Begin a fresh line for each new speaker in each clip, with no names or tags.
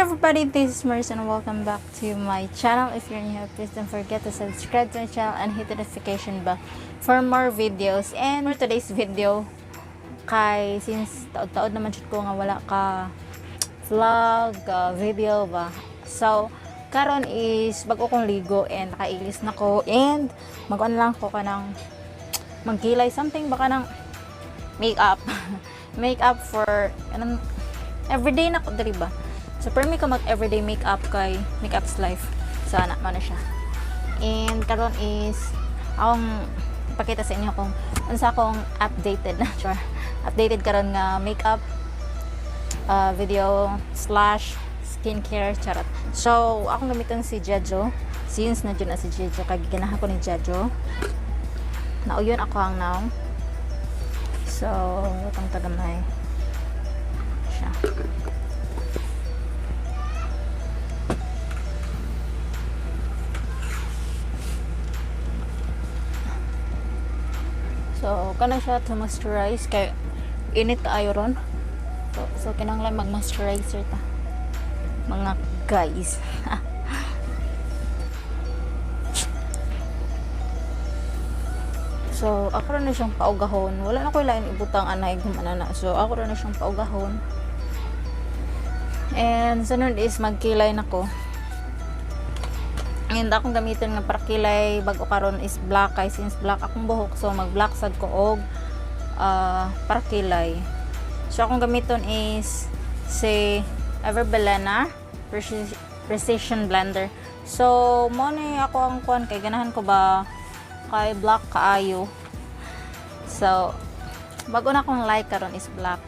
Everybody, this is Merce and welcome back to my channel. If you're new here, please don't forget to subscribe to my channel and hit the notification bell for more videos. And for today's video, kay since taod-taod naman jud ko nga wala ka vlog, video ba. So, karon is bago kong ligo and nakailis na ko and mag-on lang ko kanang magkilay something baka nang makeup. Makeup for anong everyday na ko diri ba. So permi ka mag everyday makeup kay makeup's life. So ana man na siya. And karon is akong ipakita sa inyo kung unsa akong updated na sure. Updated karon nga makeup video slash skincare charot. So akong gamiton si Jejo. Since na dyan na si Jejo kay giganahan ko ni Jejo. Nauyon ako ang now. So, itong tagamay siya. So, kana siya to moisturize kay init kaayo ron. So kinahanglan mag-moisturizer ta. Mga guys. So, ako ra na siyang paugahon. Wala na ko'y lain ibutang anay gumanana. So, ako ra na siyang paugahon. And sunod is magkilay na ko. And akong gamitin nga para kilay bago karon is black kay since black akong buhok, so mag black sad ko og para kilay. So akong gamiton is si Ever Bilena Precision Blender. So mo ni ako ang kuan kay ganahan ko ba kay black kaayo. So bago na akong like karon is black.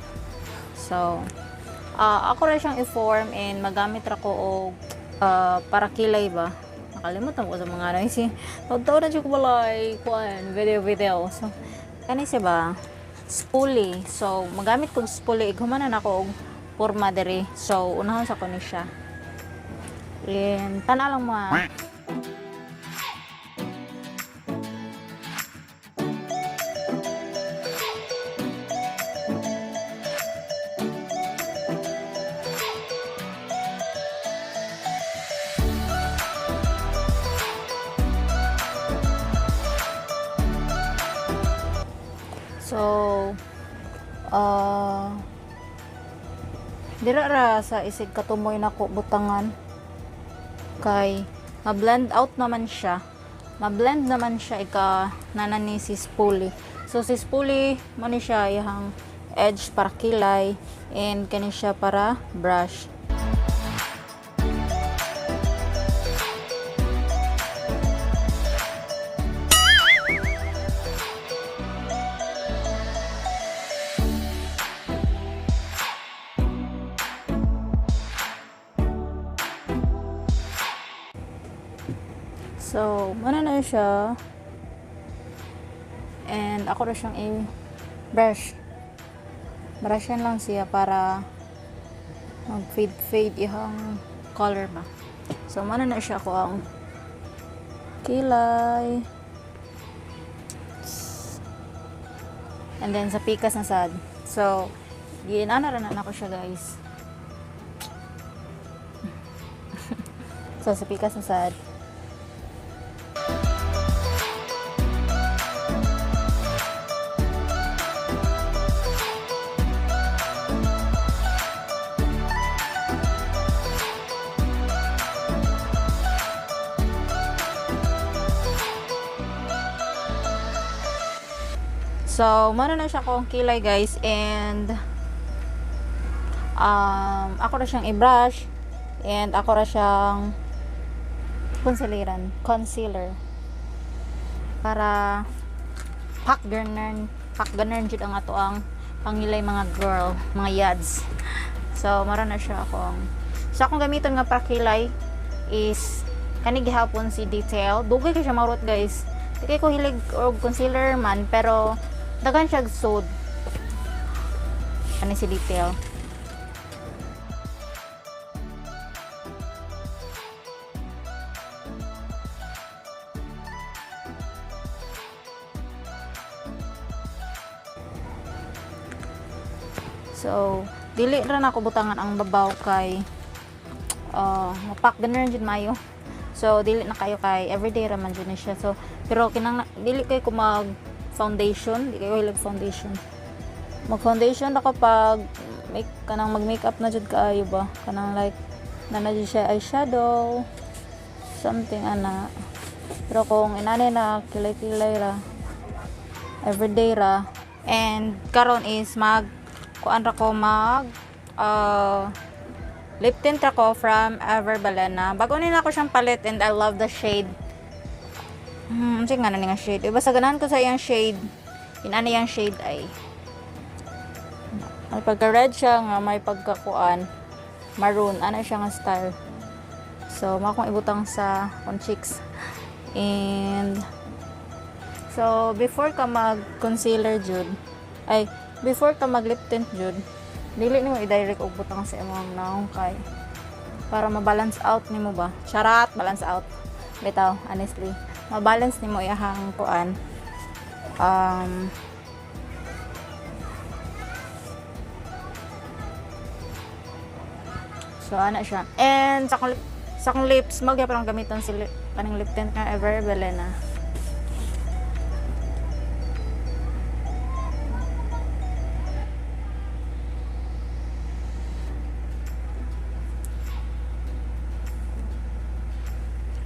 So ako ra siyang i-form and magamit ra ko og para kilay ba. Nakalimutan ko sa mga ano si taon na jud ko walay kuan video video. So kani siya ba spoolie. So magamit kog spoolie human na nako og porma diri. So unahon sa ko ni siya. And tana lang mga. So, dira ra sa isig katumoy nako butangan kay ma-blend out naman siya. Ma-blend naman siya ika nana ni si spoolie. So si spoolie mo ni siya iyang edge para kilay and kani siya para brush. So, muna na siya. And ako na siyang i-brush. Brushan lang siya para mag-fade-fade ihang color ba. So, muna na siya ako ang kilay. And then, sa pikas na sad. So, ginana ra na nako siya, guys. So, sa pikas na sad. So, muna na siya kong kilay, guys, and ako na siyang i-brush and ako ra siyang concealer para pak ganern jud ang ato ang pangilay mga girl, mga yads. So, mara na siya akong. So, akong gamiton nga para kilay is kani gihapon si Detail. Dugay kay siya marot, guys. Di kay ko hilig og concealer man, pero daghan siya sod. Kani si Detail. So, dili ra na ako butangan ang babaw kay Mapak ganun jud maayo. So dili na kayo kay everyday ra man jud ni siya. So pero kinang dili kay ko mag foundation, di kayo hilig foundation. Mag foundation ako pag make kanang mag makeup na jud kaayo ba, kanang like na jud siya eyeshadow, something ana. Pero kung inani na kilay-kilay ra, everyday ra. And karon is mag kuan ra ko, mag lip tint ako from Ever Balena. Bago ni na ako siyang palit and I love the shade. Sige nga na nga shade. Iba sa ganahan ko sa iyang shade. Inani yung shade ay. May pagka-red siya nga may pagkakuan maroon. Ano siya nga style. So, mao akong ibutang sa akong cheeks. And so, before ka mag-concealer jud, ay, before ka mag-lip tint jud, dili nimo i-direct og butang sa imong naong kay para ma-balance out nimo ba. Charat, balance out. Bitaw, honestly. Ma-balance nimo iyahang kuan. So, ana siya. And sa akong lips, mao gyapon ang gamiton si lip, kaning lip tint nga Ever Belena.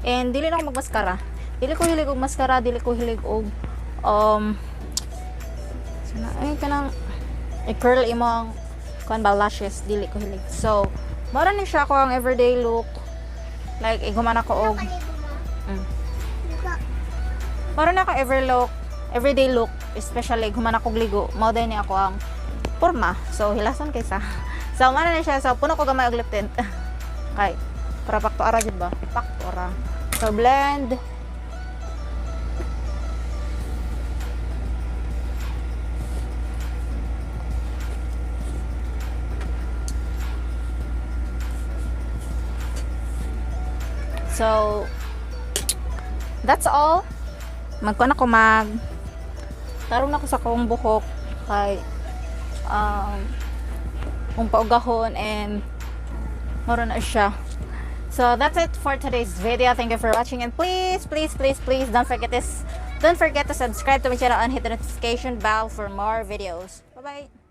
And dili na ako magmaskara. Dili ko hilig og mascara, dili ko hilig og sana ay kanang i-curl imong kuan ba, lashes, dili ko hilig. So, mao ra ni siya ako ang everyday look. Like iguman ako og Mao ra na ako everyday look, especially human ako og ligo, mao din ni ako ang porma. So hilason kaysa. So mao na ni siya. So puno ko gamay og lip tint. Kay para pakto ara jud ba? Pakto ara. So blend. So that's all. Magkuan ako, mag tarong na ako sa akong buhok kay kung paugahon and mao na siya. So that's it for today's video. Thank you for watching and please, please, please, please don't forget to subscribe to my channel and hit the notification bell for more videos. Bye bye.